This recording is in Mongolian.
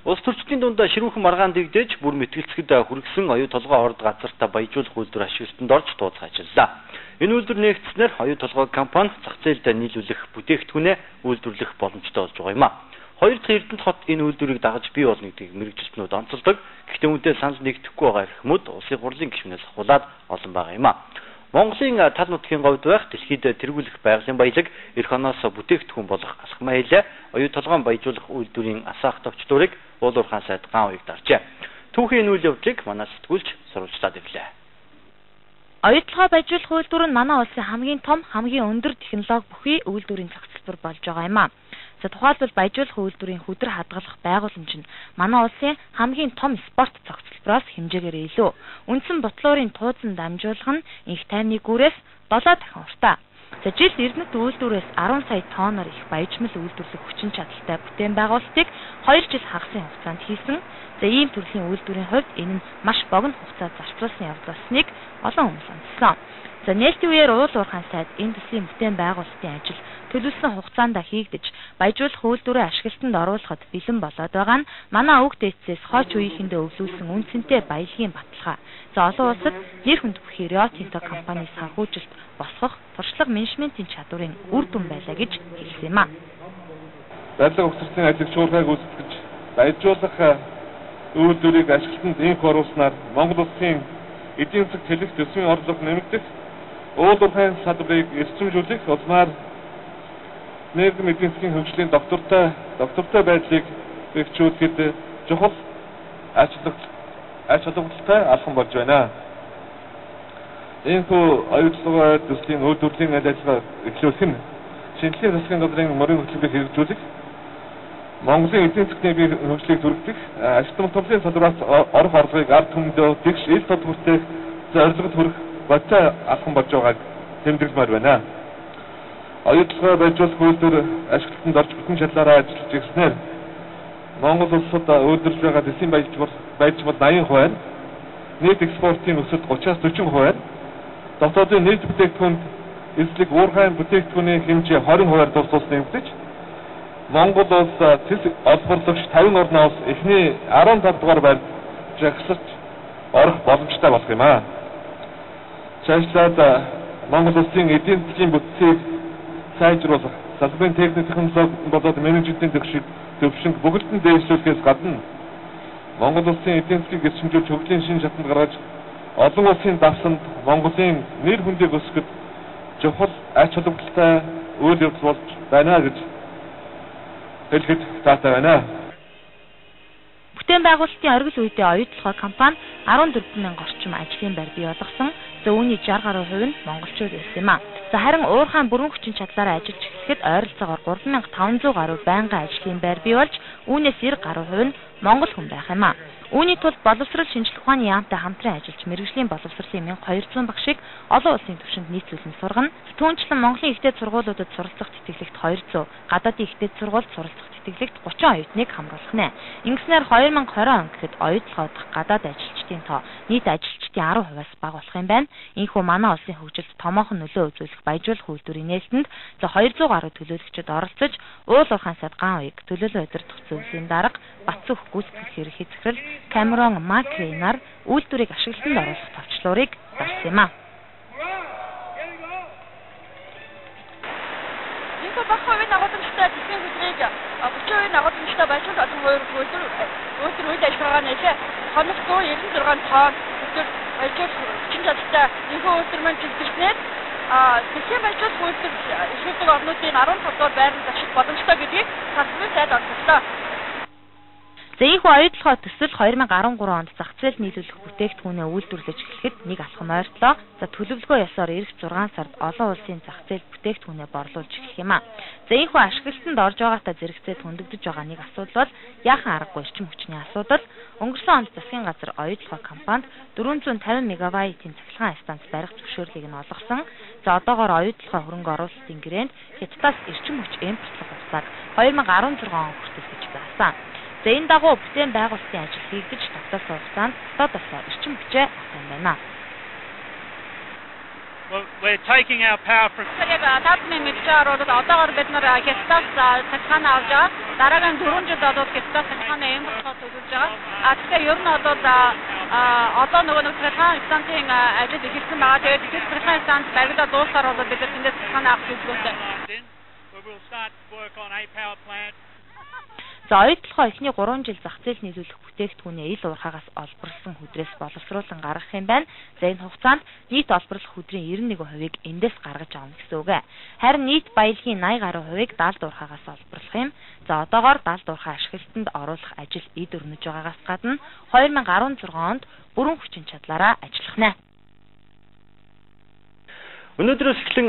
Улс төрчдийн дунд ширүүхэн маргаан дэгдэж бүр мэтгэлцэхэд хүргэсэн оюу толгой орд газартаа баяжуулах үйлдвэр ашиглалтанд орж тууцах ажиллалаа. Энэ үйлдвэр нээгдснээр оюу толгой компани зах зээлд нийлүүлэх бүтээгдэхүүнээ үйлдвэрлэх боломжтой болж байгаа юм а. Хоёр дахь Эрдэнэт хот энэ үйлдвэрийг дагаж бий болно гэдгийг мэргэжилтнүүд онцолдог. Гэхдээ үүнтэй санал нэгдэхгүй байгаа эрхмүүд улсын хурлын гишүүнээс ахуулаад олон байгаа юм а. Монголын тал нутгийн говьд байх дэлхийд тэргүүлэх байгалийн баялаг эх оноос бүтээгдэхүүн болох алхмаа хилээ оюу толгойн баяжуулах үйлдвэрийн асаах товчлуурыг Уул уурхайн сайд Гаан уяг даржээ. Түүхийн энэ үйл явдлыг манай сэтгүүлч сурвалжлаад ирлээ. Оюу толгой баяжуулах үйлдвэр нь манай улсын хамгийн том, хамгийн өндөр технологи бүхий үйлдвэрийн зохицолбор болж байгаа юм а. За тухайлбал баяжуулах үйлдвэрийн хүдэр хадгалах байгууламж нь манай улсын хамгийн том спорт зохицолбороос хэмжээгээр илүү. Үндсэн ботлуурын туузан дамжуулга нь инх тайвны гүрээс 7 дахин уртаа. За жилд Эрдэнэт үйлдвэрээс 10 сая тонноор их баяжмал үйлдвэрлэх хүчин чадалтай бүтээн байгуулалтыг 2 жил хагасын хугацаанд хийсэн. За ийм төрлийн үйлдвэрийн хувьд энэ нь маш богино хугацаа зарцуулсан явдал болсныг олон хүмүүс онцлоо. За нээлтийн үеэр уул уурхайн сайд энэ төслийн бүтээн байгуулалтын ажил төлөвлөсөн хугацаанд хийгдэж баяжуулах үйлдвэрээ ашиглалтанд оруулахад бэлэн болоод байгаа нь манай өвөг дээдсээс хойч үеийнхэндээ өвлүүлсэн үн цэнтэй баялагын баталгаа. За олон улсад нэр хүнд бүхий Рио Тинто компани санхүүжилт босгох туршлага менежментийн чадварын үр дүн байлаа гэж хэлсэн юм а. Барилга угсарчдын ажлыг шуурхайг гүйцэтгэж баяжуулах үйлдвэрийг ашиглалтанд инх оруулснаар Монгол улсын эдийн засаг тэлэх төсвийн орлого нэмэгдэх, уул уурхайн салбарыг эрчимжүүлэх улмаар нийгэм эдийн засгийн хөгжлийн доктортой байдлыг бэхжүүлэхэд чухал ач холбогдолтой алхам болж байна. Иймхүү оюу толгой төслийн үйлдвэрлэлийн үйл ажиллагаа эхлүүлэх нь шинжлэлийн засгийн газрын морин хөтөлбөрийг хэрэгжүүлэх, Монголын эдийн засгийн хөгжлийг түргэдэг, ажилтан томлын салбараас орох орлогыг ард түмэндээ тэгш ил тод хүртэх зорилгод хүрэх бодтой алхам болж байгааг тэмдэглэмээр байна. Оюу толгой баяжуулах үйлдвэр ашиглалтанд орж бүтэн шалаараа ажиллаж ирснээр Монгол улсад үйлдвэрлэж байгаа дэлхийн баяжмал 80%, нийт экспортын өсөлт 30-аас 40%, дотоодын нийт бүтээгдэхүүнд эзлэх уурхайн бүтээгдэхүүний хэмжээ 20%-аар дурсуулсан нэмэгдэж, Монгол улс тэс олборлогч 50 орноос эхний 15 дугаар байранд жагсаж орох боломжтой болох юм аа. Цаашлаад Монгол улсын эдийн засгийн бүтцийг сайжруулах, салбарын техник технологи болоод менежментийн төвшинг бүгд нь дээшлүүлэхээс гадна Монгол улсын эдийн засгийг эрчимжүүлж хөгжлийн шинэ шатанд гаргаж олон улсын давсанд Монголын нэр хүндийг өсгөхөд чухал ач холбогдолтой үйл явдал болж байна гэж хэлэхэд таатай байна. Бүтээн байгуулалтын оргил үедээ оюу толгой компани 14 мянга орчим ажлын байр бий болгосон. За үүний 60 гаруй хувь нь монголчууд байсан юм а. За харин уурхайн бүрэн хүчин чадлаараа ажиллаж эхлэхэд ойролцоогоор 3500 гаруй байнгын ажлын байр бий болж үүнээс 90 гаруй хувь нь монгол хүн байх юм а. Үүний тулд боловсрол шинжлэх ухааны яамтай хамтран ажиллаж мэргэжлийн боловсролын 1200 багшийг олон улсын түвшинд нийцүүлэн сургана. Түүнчлэн Монголын их дээд сургуулиудад суралцах тэтгэлэгт 200, гадаадын их дээд сургуульд суралцах тэтгэлэгт 30 оюутныг хамруулах нэ. Ингэснээр 2020 он гэхэд оюу толгой дахь гадаад ажилчдын тоо нийт ажилчдын 10%-аас бага болох юм байна. Ийхүү манай улсын хөгжилд томоохон нөлөө үзүүлэх баяжуулах үйлдвэрийн нээлтэнд за 200 гаруй төлөөлөгчид оролцож уул уурхайн сайд Гаан уяг төлөөлөн удирдах зөвлөлийн дарга Батцүх гүйцэтгэх ерөнхий захирал Камерон Макрейнаар үйлдвэрийг ашиглалтанд оруулах товчлуурыг дарсан юм а. Ийхүү бага хувийн агуулмжтай дэлхийн хөдрийг 30% агуулмжтай баяжуулах олон үйлдвэр үйл ажиллагаа нэлээ хоног 196 тонн өдөр баяжуулах хүчин чадалтай ийхүү үйлдвэр маань чиглэснээр дэлхийн баяжуулах үйлдвэр эрхэлдэг орнуудын 15 дугаар байранд зогсох боломжтой гэдгийг засгийн сайд онцлоо. За ийхүү оюу толгой төсөл 2013 онд зах зээлд нийлүүлэх бүтээгдэхүүнээ үйлдвэрлэж эхлэхэд нэг алхам ойртлоо. За төлөвлөгөө ёсоор ирэх 6 сард олон улсын зах зээл бүтээгдэхүүнээ борлуулж эхлэх юм а. За ийхүү ашиглалтанд орж байгаатай зэрэгцээд хөндөгдөж байгаа нэг асуудал бол яахан аргагүй эрчим хүчний асуудал. Өнгөрсөн онд засгийн газар оюу толгой компанид 450 мегаваттын цахилгаан станц барих зөвшөөрлийг нь олгосон. За одоогоор оюу толгой хөрөнгө оруулалтын гэрээнд Хятадаас эрчим хүч импортлох хугацааг 2016 он хүртэл гэж заасан. За энэ дагуу бүтээн байгуулалтын ажил хийгдэж тогтоолсон хугацаанд дотоодоос эрчим хүчээ авах юм байна. We're taking our power from Яг 5,000 мэлжээр бол одоогор бид нар Хятадаас цахилгаан авч байгаа. Дараагийн 4 жил бол Хятадаас цахилгааны импорт төлөвлөж байгаа. А тэгэхээр ер нь бол одоо нөгөө нэг цахилгаан станцын ажил эхэлсэн байгаа. Тэгээд тэр цахилгаан станц баригдаад дуусахаар бол бид нар тэндээс цахилгаан авах төлөвлөгөөтэй. We'll start work on a power plant. За Оюутолгой эхний 3 жил зах зээл нийлүүлэх бүтээгдэхүүнээ ил уурхаагаас олборлосон хүдрээс боловсруулан гаргах юм байна. За энэ хугацаанд нийт олборлох хүдрийн 91%-ийг эндээс гаргаж авна гэсэн үг. Харин нийт баялагын 80 гаруй хувийг далд уурхаагаас олборлох юм. За одоогоор далд уурхаа ашиглалтанд оруулах ажил эд өрнөж байгаагаас гадна 2016 онд бүрэн хүчин чадлаараа ажиллах нэ. Өнөөдрөөс эхлэн